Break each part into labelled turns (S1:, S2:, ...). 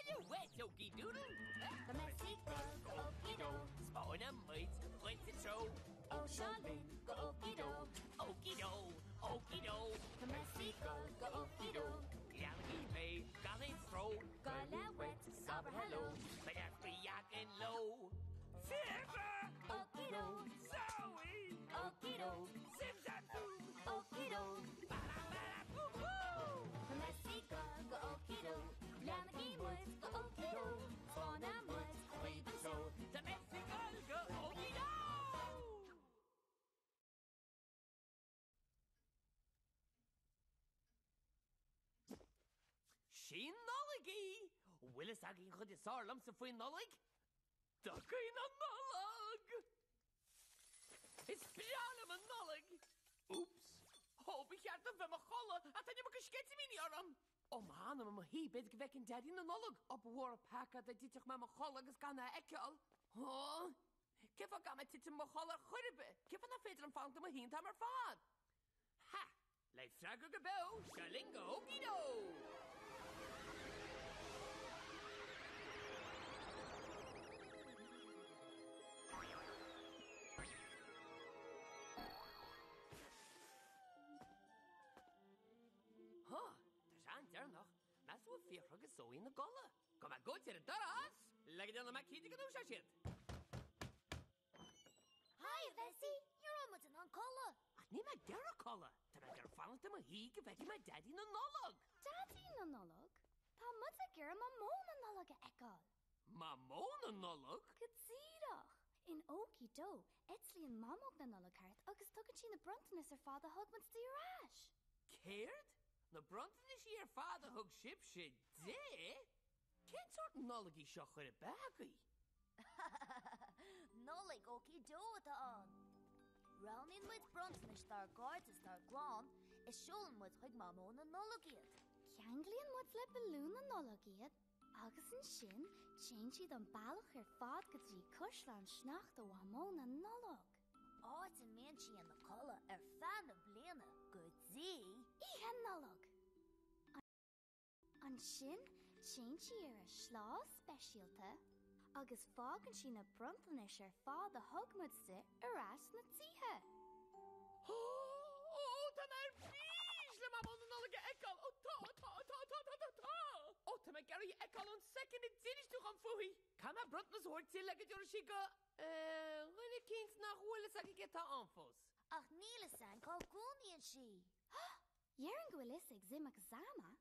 S1: Goile uait, Okie Doodle!
S2: Tá mé ag dul go Okie-Do.
S1: 'Spáinfidh muid dhuit an treo.
S2: Ó seo linn go Okie-Do.
S1: Okie-Do, Okie-Do.
S2: Tá mé ag dul go Okie-Do.
S1: Leanaigí mé gan aon stró.
S2: Goile uait agus abair hello.
S1: Beidh neart spraoi againn leo. Fiacha!
S2: Okie-Do.
S1: Zoe!
S2: Okie-Do.
S1: Zim Zam Zoom!
S2: Okie-Do.
S1: Bara bara boo boo!
S2: Tá mé ag dul go Okie-Do. Leanaigí muid go Okie-Do. 'Spáinfidh muid daoibh an treo.
S1: Tá mé ag dul go Okie-Do!
S3: 'Sí an Nollaig í! Bhfuil fhios agaibh an chuid is fearr liomsa faoin Nollaig? Stocaí na Nollag! Is breá liom an Nollaig! Úps! Ó, ba cheart dom bheith i mo chodladh, ach tá an iomarca sceitimíní orm! Ó, má fhanaim i mo shuí, b'fhéidir go bhfeicfinn Daidí na Nollag! Ó, ba mhór an peaca dá dtitfeadh mé i mo chodladh agus gan é a fheiceáil! Ó, cén fáth go gcaithfidh mé titim i mo chodladh ar chor ar bith? Cén fáth nach féidir liom fanacht i mo shuí an t-am ar fad? Ha! Le freagra go beo, seo linn go Okie-Do! Huh, tá sé an-deireanach. Meas tú an bhfuil Fiachra agus Zoe ina gcodladh? Gabhfaidh mé ag goid ar an doras! Le go ndéanfaidh mé cinnte go ndúiseoidh siad!
S2: Haigh, a Bhessie! Ní raibh muid in ann codladh!
S3: Ach níl mé ag iarraidh codladh! Tá mé ag iarraidh fanacht i mo shuí go bhfeicfidh mé Daidí na Nollag!
S4: Daidí na Nollag? Tá muid ag iarraidh Mamó na Nollag a fheiceáil!
S3: Mamó na Nollag?
S4: Go díreach! In Okie Do, eitlíonn Mamóg na Nollag thart agus tugann sí na bronntanais ar fad a thug muid di ar ais!
S3: Céard? Na bronntanaisí ar fad a thug sibhse di? Cén sórt Nollaig í seo chor ar bith agaibh?
S2: Nollaig Okie Do atá ann. Roghnaíonn muid bronntanais dár gcairde is dár gclann is seolann muid chuig Mamó na Nollag iad.
S4: Ceanglaíonn muid le balúin na Nollag iad agus ansin téann siad an bealach ar fad go dtí caisleán sneachta Mhamó na Nollag.
S2: Áit a mbíonn sí ina codladh ar feadh na bliana go dtí.
S4: Oíche Nollag! Ansin téann sí ar a sleá speisialta agus fágann sí na bronntanais ar fad a thug muid di ar ais sna tithe.
S3: Ó, tá mé ar bís le Mamó na Nollag a fheiceáil! Ó, tá, tá, tá, tá, tá, tá, tá! Ó, tá mé ag iarraidh í a fheiceáil ón soicind a d'inis tú dhom fúithi! Caithfidh mé bronntanas a thabhairt di le go dtabharfaidh sí go, eh, dhuine eicínt nach bhfuil fhios againn cé atá ann fós.
S2: Ach níl fhios againn cá gcónaíonn sí.
S4: Déarfainn go bhfuil fhios ag Zim agus Zama.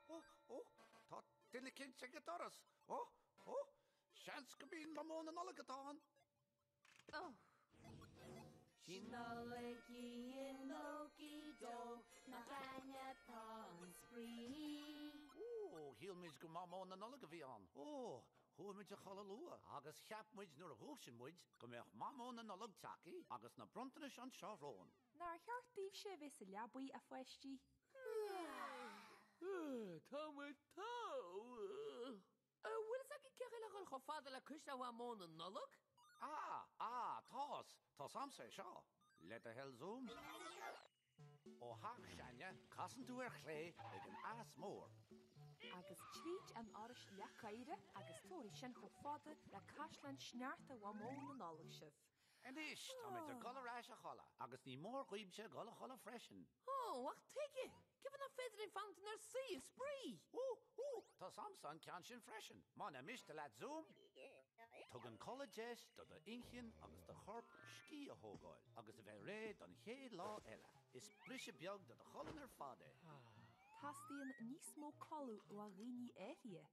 S5: Ó, ó, tá duine eicínt ag an doras. Ó, ó, seans gurb í Mamó na Nollag atá ann.
S3: Ó.
S6: Sí Nollaig í in Okie Do, nach againne atá an spraoi.
S5: Ó, shíl muid gur Mamó na Nollag a bhí ann. Ó, chuaigh muid a chodladh luath agus cheap muid nuair a dhúisigh muid go mbeadh Mamó na Nollag tagtha agus na bronntanais anseo romhainn.
S7: Nár cheart daoibhse a bheith sa leabaidh, a pháistí?
S3: Tá muid togha. An bhfuil fhios agaibh cén chaoi le dhul chomh fada le Caisleán Mhamó na Nollag?
S5: Ah, ah, tá's, tá's a'msa é seo. Le do thoil Zoom. Ó theach s'ainne, casann tú ar chlé ag an eas mór.
S7: Agus tríd an fhorais leac oighre agus tabharfaidh sin chomh fada le Caisleán Sneachta Mhamó na Nollag sibh.
S5: Anois, táimid ag dul ar ais a chodladh, agus ní mór dhaoibhse dul a chodladh freisin.
S3: Ó, ach tuige? Cén fáth nach féidir linn fanacht inár suí ag spraoi?
S5: Ó, ó, tá's a'msa an ceann sin freisin. Muna miste leat, Zoom? Tugann codladh deis do d'inchinn agus do chorp scíth a thógáil agus a bheith réidh don chéad lá eile. Is briseadh beag do do cholainn ar fad é.
S7: Teastaíonn níos mó codladh ó dhaoine áirithe.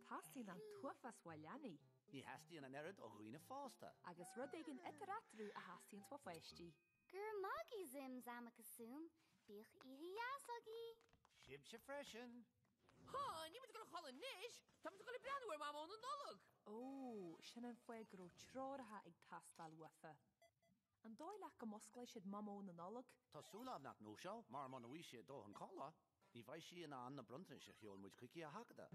S7: Teastaíonn an t-uafás ó leanaí.
S5: Ní theastaíonn an oiread ó dhaoine fásta.
S7: Agus rud éigin idir eatarthu a theastaíonns ó pháistí.
S4: Go raibh maith agaibh Zim, Zam agus Zoom. Bíodh oíche dheas agaibh!
S5: Sibhse freisin!
S3: Há, níl muid ag dul a chodladh anois, tá muid ag dul ag breathnú ar Mhamó na Nollag!
S7: Ó, sin an fáth go raibh treoracha ag teastáil uafa. An dóigh leat go musclóidh siad Mamó na Nollag?
S5: Tá súil agam nach ndúiseoidh, mar muna bhfaighidh sí a dóthain codladh, ní bheidh sí in ann na bronntanais a sheol muid chuici a sheachadadh.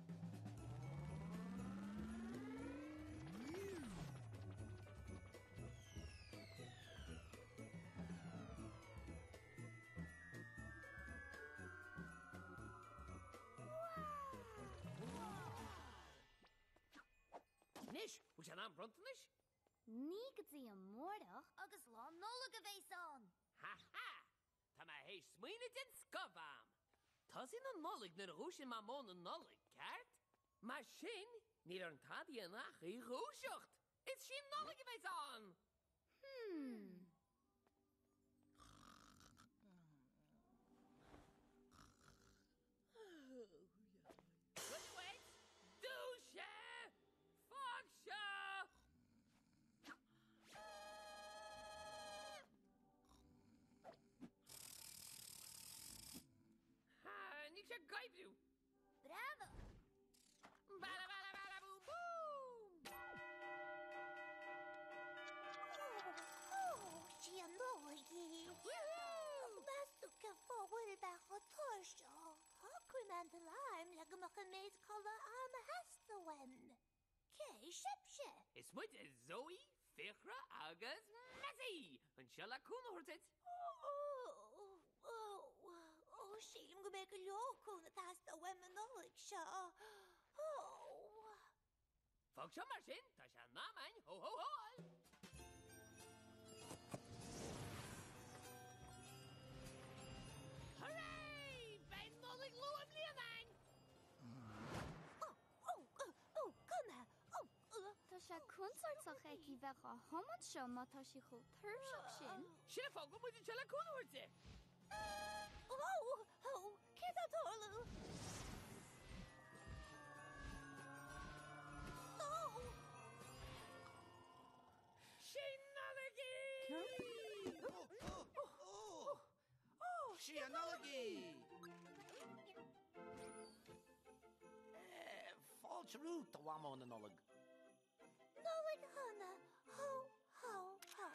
S3: Anois, bhfuil sé in am bronntanais?
S4: Ní go dtí amárach.
S2: Agus Lá Nollag a bheas ann!
S3: Ha ha! Tá mé théis smaoineamh den scoth, a Mham! Tosaíonn an Nollaig nuair a dhúisíonn Mamó na Nollag, ceart? Mar sin, níl orainn tada a dhéanamh ach í a dhúiseacht! Is sí an Nollaig a bheas ann!
S4: Hmm.
S3: Wait! Dúisigh! Fág seo! Níl sé ag oibriú!
S2: Breathnaigh!
S3: Bada bada bada boom boom!
S8: Ó, sí an Nollaig í! Meas tú cén fáth a bhfuil mé chomh tuirseach? Shocraigh mé an t-alarm le go mbeadh an méid codladh agam a theastaigh uaim. Cé sibhse?
S3: Is muide Zoe, Fiachra agus Messie! Anseo le cúnamh a thabhairt duit!
S8: Ó, ó, sílim go mbeidh go leor cúnamh ag teastáil uaim an Nollaig seo. Ó!
S3: Fág seo mar sin, tá sé in am againn hó hó hóáil! Hooray! Beidh Nollaig luath i mbliana againn!
S8: Ó, ó, ó, gabh mé, ó, ó.
S4: Tá sé contúirteach aici bheith á thiomáint seo má tá sí chomh tuirseach sin.
S3: Sin an fáth go bhfuil muid anseo le cúnamh a thabhairt di!
S8: Ó, ó, céard atá ag tarlú? Ó!
S3: Sí an Nollaig í!
S5: Sí an Nollaig í! Fáilte romhat, a Mhamó na Nollag.
S8: Nollaig shona! Hó, hó, hó!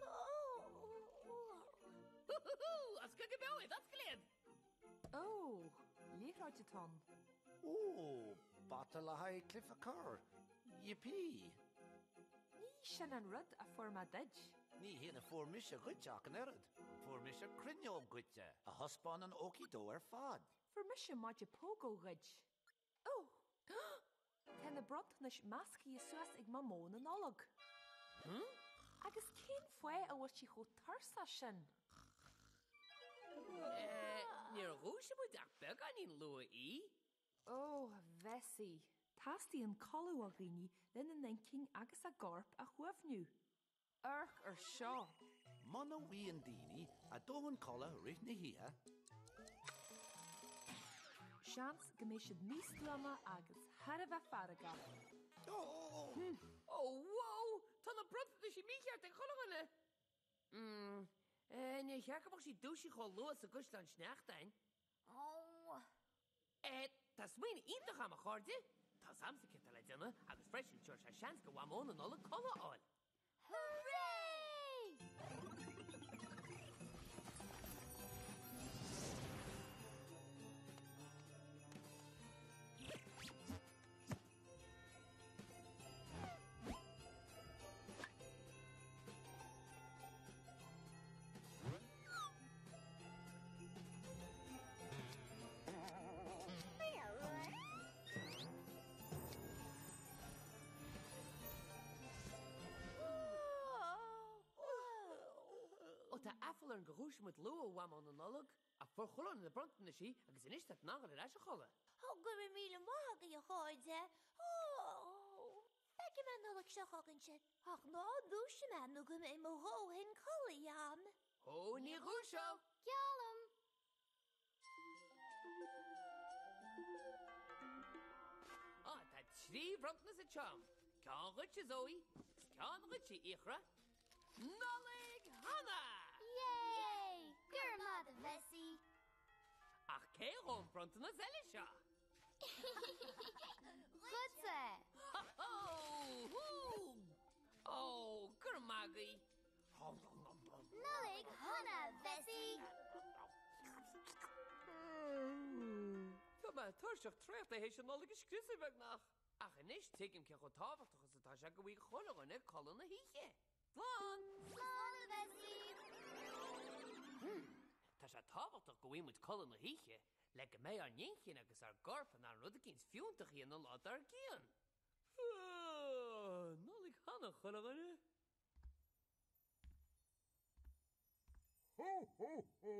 S8: Ó!
S3: Oscail go beo iad, oscail iad!
S7: Ó, liathróid atá ann.
S5: Ó, bata le haghaidh cluiche corr. Yippee!
S7: Ní sin an rud a fuair mé duit.
S5: Ní hin a fuair mise dhuit ach an oiread. Fuair mise cruinneog dhuitse, a thaispeánann Oki-Do ar fad.
S7: Fuair mise maide Pogo dhuit. Ó! Tá na bronntanais meascaithe suas ag Mamó na Nollag. Agus cén fáth a bhfuil sí chomh tuirseach sin?
S3: Níor dhúisigh muid ach beagáinín luath í.
S7: Ó, a Bhessie. Teastaíonn codladh ó dhaoine lena n-inchinn agus a gcorp a shuaimhniú. Amharc ar seo!
S5: Muna bhfaigheann daoine a ndóthain codladh i rith na hoíche.
S7: Seans go mbeidh siad místuama agus thar a bheith feargach.
S3: Ó, whoa! Tá na bronntanais mícheart ag chuile dhuine! Mm, níor cheart go mbeadh sí dúisithe chomh luath sa gcaisleán sneachta againn.
S2: Ó!
S3: Eh, tá smaoineamh iontach agam, a chairde! Tá 's a'msa céard tá le déanamh agus freisin tabharfaidh sé seans do Mhamó na Nollag codladh a fháil.
S4: Hooray!
S3: Ó tá aiféala orainn gur dhúisigh muid luath, a Mhamó na Nollag, ach fuair chuile dhuine na bronntanaisí agus anois tá tú in ann dul ar ais a chodladh.
S8: Ó, go raibh míle maith agaibh, a chairde. Ó, feicfidh mé an Nollaig seo chugainn sibh, ach ná dúisigh mé nó go mbeidh mo dhóthain codladh agam.
S3: Ó, ní dhúiseoidh!
S4: Geallaim!
S3: Á, tá 3 bhronntanas anseo agam. Ceann dhuitse, Zoe, agus ceann dhuitse, a Fhiachra. Nollaig Shona!
S4: Yay! Go raibh maith agat, a Bhessie!
S3: Ach cé dhó an bronntanas eile seo?
S4: Dhuitse!
S3: Ho ho! Ó, go raibh maith agaibh!
S2: Nollaig shona, Bessie!
S3: Tá mé tuirseach traochta théis an Nollaig a scriosadh beagnach. Ach anois tuigim cé chomh tábhachtach is atá sé go bhfaighidh chuile dhuine codladh na hoíche. Slán!
S2: Slán, a Bhessie!
S3: Tá sé tábhachtach go bhfaighidh muid codladh na hoíche le go mbeidh ár n-inchinn agus ár gcorp in ann rud eicínt fiúntach a dhéanamh an lá dár gcionn. Nollaig shona, chuile dhuine!
S9: Ho ho ho!